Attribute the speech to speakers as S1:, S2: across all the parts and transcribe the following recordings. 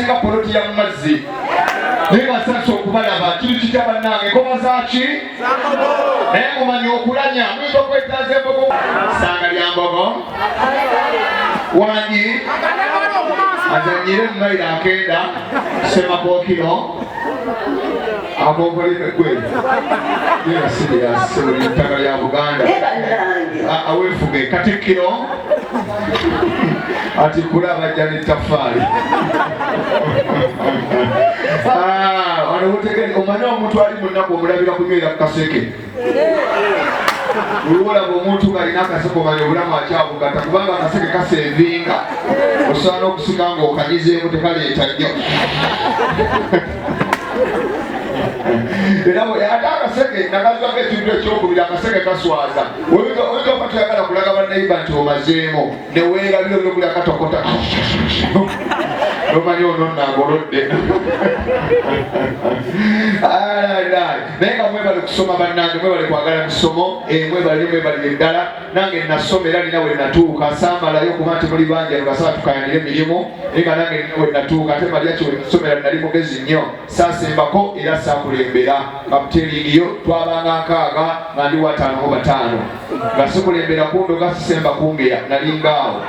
S1: Asinga poloti ya mumazzi. Naye nga nsanyuse okubalaba. Kiri kitya bannange? Enkoma zaaki? Naye mumanyi okulanya muyinza okwetaaza embogo. Sanga lya mbogo. Wangi azanyire mu mayiro akenda Ssemakookiro akonkoleme gwe ttaka lya Buganda aweefuge Katikkiro atikkule abajja n'ettaffaali. Ah, wano wotegere omanye omuntu ali mu nnaku omulabira kunywera ku kaseke. Olwolaba omuntu ng'alina akaseke omanya obulamu akyabugata kubanga akaseke kasevinga osaana okusika ng'okanyizeemu tekaleeta nnyo. Era ate akaseke nakazwako ekintu ekyokubiri, akaseke kaswaza. Oyinza okuba toyagala kulaga bannayiba nti omazeemu neweerabira olyokulya katokota nomanyi ono nangolodde. Naye nga mwebale kusoma bannange, mwebale kwagala misomo, eh, mwebale nyo, mwebalire ddala. Nange nasoma era nina we natuuka, saamalayo kuba nti muli bangi ano basaa tukayanire emirimu, naye nga nange nina we natuuka. Ate Mariachi we nasomera nali mugezi nnyo, saasembako era saakulembera. Kaputelingiyo twabanga nkaaga nga ndi wataano mu bataano, nga sikulembera kundoga, sisemba kungeya, nalingaawo.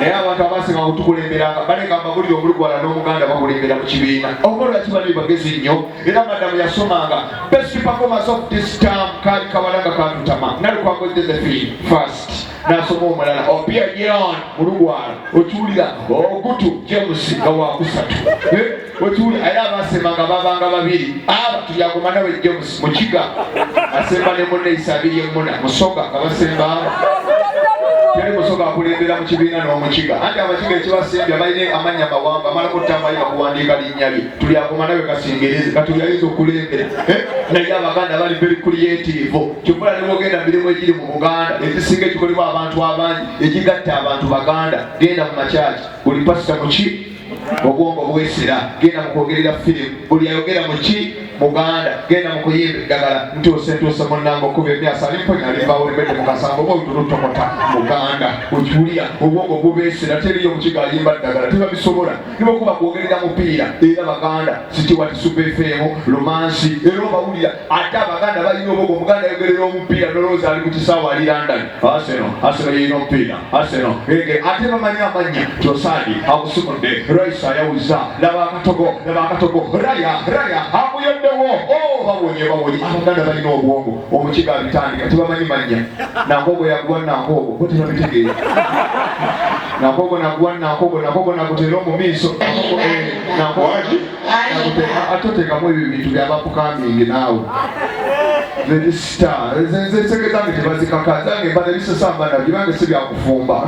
S1: Naye abantu abasinga kutukulemberanga baleka mbabulire omulugwala n'omuganda bakulembera mu kibiina. Oba lwaki bali bagezi nnyo? Era madamu yasomanga best performance of this term kaali kawala nga kantutama Nalukwago Josephine first, nasoma omulala Opia John mulugwala okiwulira, Ogutu James nga wakusatu. Eh, okiwulira? Era abasema nga babanga babiri aba tulyagoma nawe James Mukiga asemba ne munne Isabiri Emuna Musoga nga basemba. Teri Musoga akulembera mu kibiina n'Omukiga, anti Abakiga ekibasembya balina amannya mawanvu, amalako tambayi bakuwandiika linnya lye tulyagoma nawe kasingereze kati ayinza okulembera. Eh, naye Abaganda bali very creative. Kyokka ne bwogenda mirimu egiri mu Buganda ezisinga egikolebwa abantu abangi egigatta abantu Baganda, genda mu makyaki, buli pasita muki, obwongo bwesera. Genda mu kwogerera firimu, buli ayogera muki Muganda. Genda mu kuyimba eddagala, ntuuse ntuuse munnange okuba emyasa alimponya alivaawo limedde mu kasango oba olutulutokota Muganda. Okiwulira, obwongo bubeesera. Teriyo Mukiga ayimba ddagala, tebabisobola. Nibokuba kwogerera mupiira era Baganda, Sitiwati Super FM Lumansi era obawulira. Ate Abaganda balina obwongo. Omuganda ayogerera omupiira nolowooza ali ku kisaawe ali London. Arsenal, Arsenal yeyina omupiira, Arsenal ege. Ate bamanyi amannya, Trossard agusumudde, Rice ayawuza, laba akatogo, laba akatogo, Raya, Raya akuyoddewo. Oh, bawonye, bawonye. Abaganda balina obwongo. Omukiga abitandika tebamanyi mannya. Nankogo yaguwa Nankogo bo tebabitegeera. Nankogo naguwa Nankogo, Nankogo nakuteera omumiiso. Atoteekamu ebyo bintu byabapukamingi naawe star. Nze enseke zange tebazikaka, zange mba nebisesa mba nabyo, bange si byakufumba.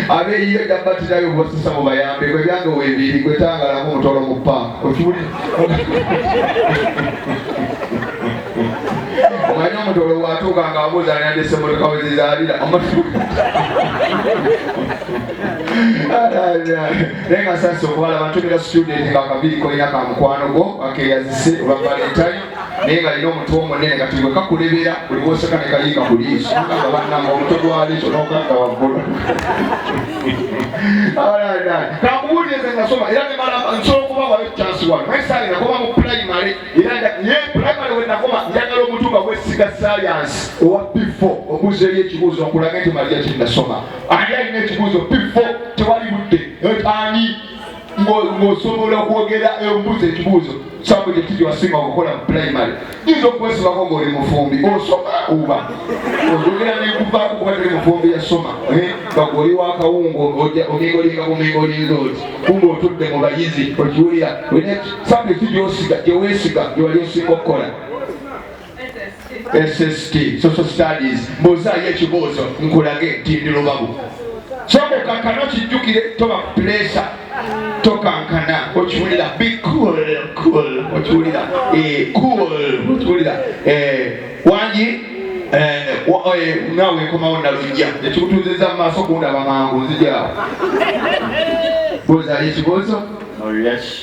S1: Abeeyiyo jabatirayo bubasesa mubayambe, gwe byange weebiri gwetangalamu omutolo mu paaka. Okiwulira, omanyi omutolo bwatuuka nga abuuza ani andese emotoka we zizaalira. Naye nga sasi okubalaba. Ntumira student nga akabiri kolina ka mukwano gwo akeyazise olwa Valentine, naye nga alina omutwe omunene kati gwe kakulebera buli bwoseka ne kayiika ku liiso nga bannanga omutwe gwaliiso n'oganga waggulu. Kankubuulire, nze nasoma era nemala nsobola okuba wayo chance wano, naye saali nakoma mu primary era ye primary we nakoma. Njagala omuntu nga wesiga science owa P4 obuuza eri ekibuuzo nkulage nti Maria kinasoma. Ani alina ekibuuzo P4? Tewali budde. Ani ng'osobola okwogera embuuza ekibuuzo subject gyewasinga okukola mu primary? Yinza okwesibako ng'oli mufumbi osoma oba oyogera nekuvaako kuba toli mufumbi yasoma, eh, nga gwoli wakawungo omingolinga bumingolinga oti kumba otudde mu bayizi. Okiwulira, olina subject gyosiga gyeweesiga gyewali osinga okukola? SST, social studies. Mbuuzaayo ekibuuzo nkulage nti ndi lubabu. Sooka okankana, okijjukire, toba pressure, tokankana. Okiwulira, be cool, cool. Okiwulira, eh, cool. Okiwulira, eh, wangi, eh, naawe nkomawo nalujja ekikutuuzizza mu maaso kundaba mangu nzijaawo. Buuzaayo ekibuuzo.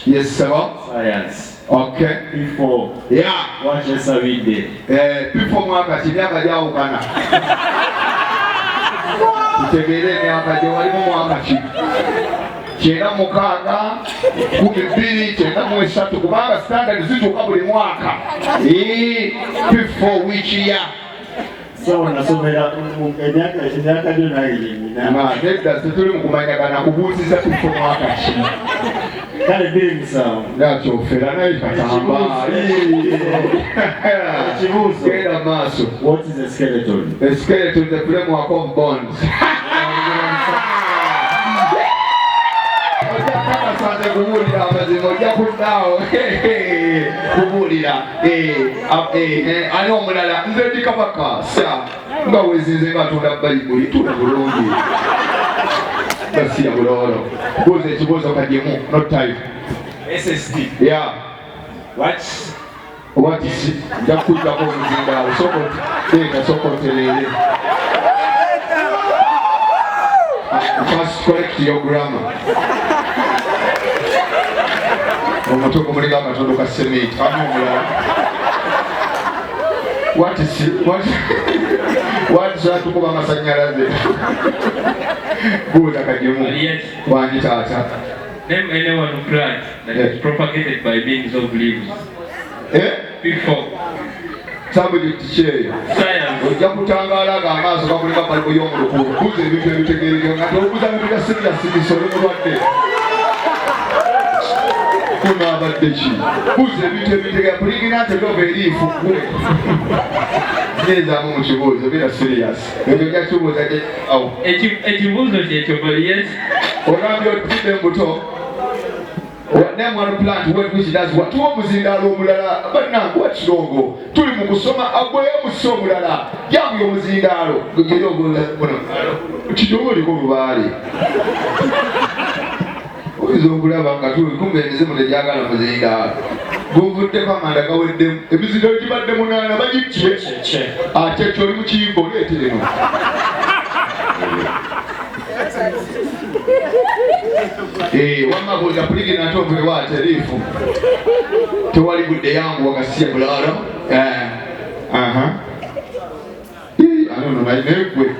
S1: Yes, sir.
S2: Science.
S1: Okay.
S2: P4.
S1: Yeah.
S2: Wakyesabidde.
S1: Eh, P4 mwaka ki? Emyaka gyawukana. Tutegeere emyaka gye walimu mwaka ki? 96, 12, 93, kubanga standard zituuka buli mwaka. P4 which year?
S2: Sawa, nasomera emyaka gyo nange gye nnina.
S1: Nedda, tetuli mu kumanyagana, kubuuziza P4 mwaka ki?
S2: Kale 2007.
S1: Nakyofera naye katamba.
S2: Ekibuuzo.
S1: Genda maaso.
S2: What is a skeleton?
S1: A skeleton is a framework of bones. Ojja kubuulira amazima, ojja kuddaawo kubuulira. Ani omulala? Nze ndi kabaka sa nga wezinze nga atunda Bayibuli. Tula bulungi, gasiya buloolo. Buuza ekibuuzo kagimu, no time.
S3: SSD.
S1: Yeah.
S3: What?
S1: What is nja kujjako omuzindaalo. Soko teeka, soko otereere. First correct your grammar. Omutwe gumulinga akatondo ka sementi. Ani omulala? What is what what tukuba amasanyalaze. Buuza kagimu.
S4: Yes.
S1: Wangi taata.
S4: Name any one plant that is propagated by means of leaves.
S1: Eh?
S4: P4.
S1: Subject kyeyo?
S4: Science.
S1: Ojja kutangaala nga amaaso gakulinga malibu y'omulukuubo. Buuza ebintu ebitegeerekeka nga tobuuza bintu bya siriya sirisa, oli mulwadde. Kuno abadde ki? Buuza ebintu ebitegeera. Puligina nti byova eriifu gwe. Nyezaamu mu kibuuzo, beera serious. Ekyo ojja kibuuza awo.
S4: Ekibuuzo kyekyo, but yes.
S1: Ogambye otudde mubuto. Name one plant which does what? Tuwa omuzindaalo omulala. Bannange, wakirongo tuli mu kusoma, agweyo musi omulala jangu omuzindaalo gere oguno kijoba oliko olubaale. Oyinza okulaba nga tuli kumbe emizimu tegyagala muzindaalo, guvuddeko amanda gaweddemu. Emizindaalo gibadde munaana, bagitye ate ekyo oli mukiyimba oleeta eno. Wamma buuza puligina nti ovulewa teriifu tewali budde yangu wakasiya bulaalo. Aha, anono naye gwe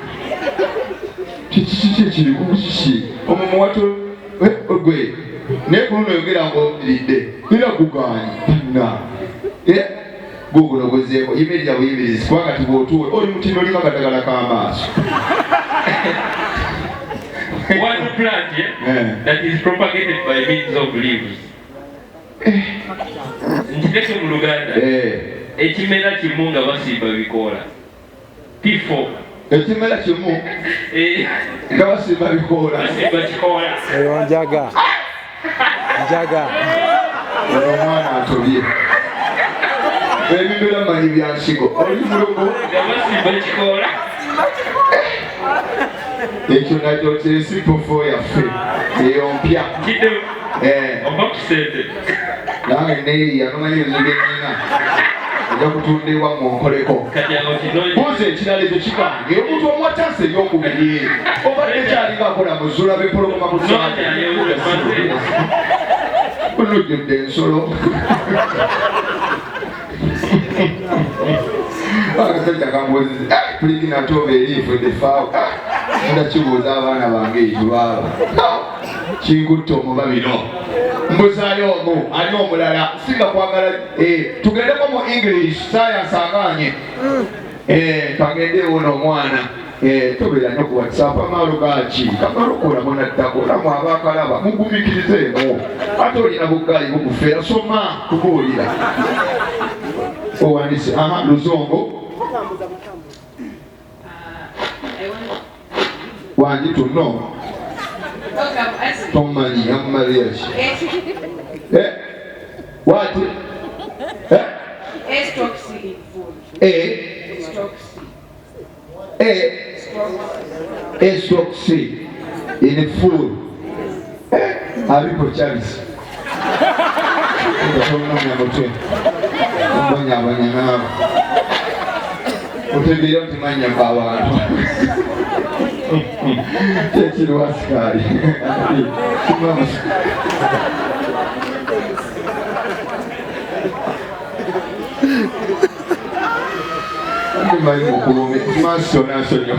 S1: kiki kiki ekiri kiki omumuwato gwe naye ku luno yogera ngaomiridde era gugaanyi na guguno guzeeko. Yimirira buyimirizi kubanga tibwotuwe oli mutino olima kadagala k'amaaso.
S4: One plant, yeah, that is propagated by means of leaves. Nkireke mu Luganda. Ekimera kimu nga basimba bikoola. P4.
S1: Ekimera kimu nga basimba bikoola.
S4: Basimba kikoola.
S5: Eyo njaga. Njaga.
S1: Omwana atobye. Ebimera manyi bya nsigo. Oli mulogo.
S4: Nga basimba kikoola.
S1: Ekyo nakyo kyesipofo yaffe eyo mpya.
S4: Kiddemu. Oba ku ssente.
S1: Nange neeyiya nomanyi ebizibu bye nnina, ojja kutunda ewammwe onkoleko.
S4: Kati awo kinoonya.
S1: Buuza ekirala, ekyo kigange. Omuntu omuwa chance eyokubiri, obadde kyalinga akola muzula b'empologoma ku
S4: Noonya.
S1: Onojjudde ensolo. Akasajja kambuuziza puligina ntoba eriifu endefaawo. Nda kibuuza abaana bange ekyo baaba kinkutta omuba bino. Mbuzaayo omu, ani omulala singa kwagala? Tugendeko mu English science aganye. Kagende wono omwana. Tobeera nnyo ku WhatsApp, amaalo gaki kamalokola munaddako olamu abakalaba mugumikirizeemu ate olina bugaali bukufeera. Soma kubuulira owandise aha luzongo. Wangi tuno tomanyi amumalira ki? What?
S6: A stroke C in food.
S1: A
S6: Stroke C.
S1: A
S6: Stroke
S1: A stroke C in full. Aliko Charles. Tononya mutwe. Mbonyabonya naawe. Otegeera nti mannya g'abantu. Kyekiriwa sikaali. Kimwa. Manyi mukuumi maaso nansonyiwa.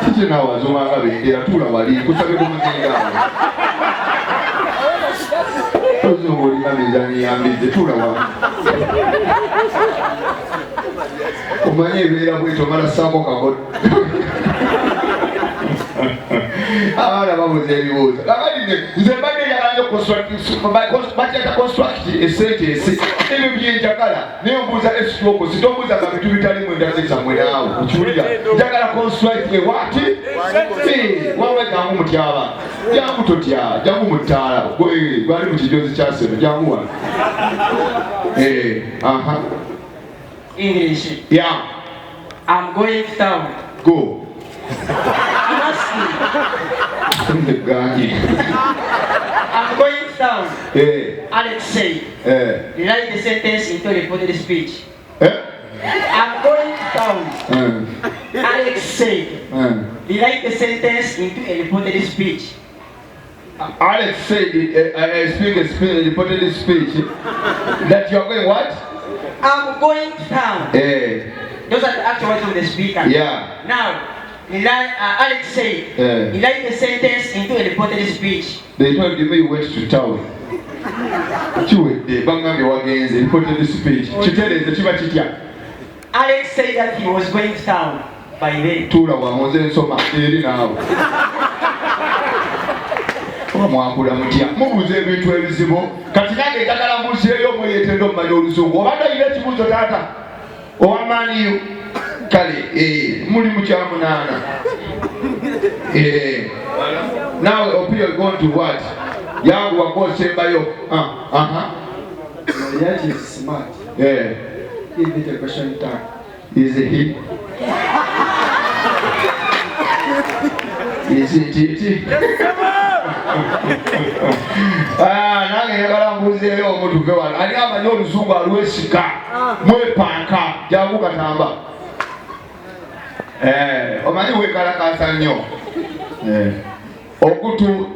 S1: Kiki naawe azumanga bendera? Tuula wali nkusabe ku muzinga awo. Oluzungu olina mizanyi ya mbizzi tula wamu. Omanyi ebeera bwetyo omala ssaako kagodo. Abaana babuuza ebibuuzo. Kakati nze mbadde njagala nnyo bakyata construct esentence ebyo byenjagala naye ombuuza esitwoko sitombuuza nga bintu bitalimu endasi zammwe naawe okiwulira njagala construct ewati wawe jangu mutyaba jangu totya jangu mu ttaala gwali mu kijozi kya seno jangu wano aha
S7: English.
S1: Yeah.
S7: I'm going to town.
S1: Go.
S7: I'm asking.
S1: Ganye.
S7: I'm going to town.
S1: Eh.
S7: Alex said.
S1: Eh.
S7: Rewrite the sentence into reported speech.
S1: Eh?
S7: I'm going to town. Alex said. Rewrite the sentence into a reported speech.
S1: Alex said, speak a speech, reported speech, that you are going what?
S7: I'm going to town.
S1: Eh.
S7: Those are the actual words of the speaker.
S1: Yeah.
S7: Now, Alex said, rewrite the sentence into a reported speech.
S1: They told me you went to town. Kiwedde bangambye wagenze reported speech. Kitereeze kiba kitya?
S7: Alex said that he was going to town by then.
S1: Tuula wano nze nsoma eri naawe. Oba mwakula mutya mubuuza ebintu ebizibu kati nange njagala mbuuzeeyo mweyetenda omumanya oluzungu obadde olina ekibuuzo taata owa maaniyu kale muli mu kyamunaana naawe opio going to what yangu wakuosembayo aha
S8: Mariachi is smart. Give it a question tag.
S1: Is he? Is it it? Nange njagala mbuuzeeyo omuntu ve wano ani amanyi oluzungu alwesika mwepanka jangu katamba omanyi wekalakasa nnyo okutu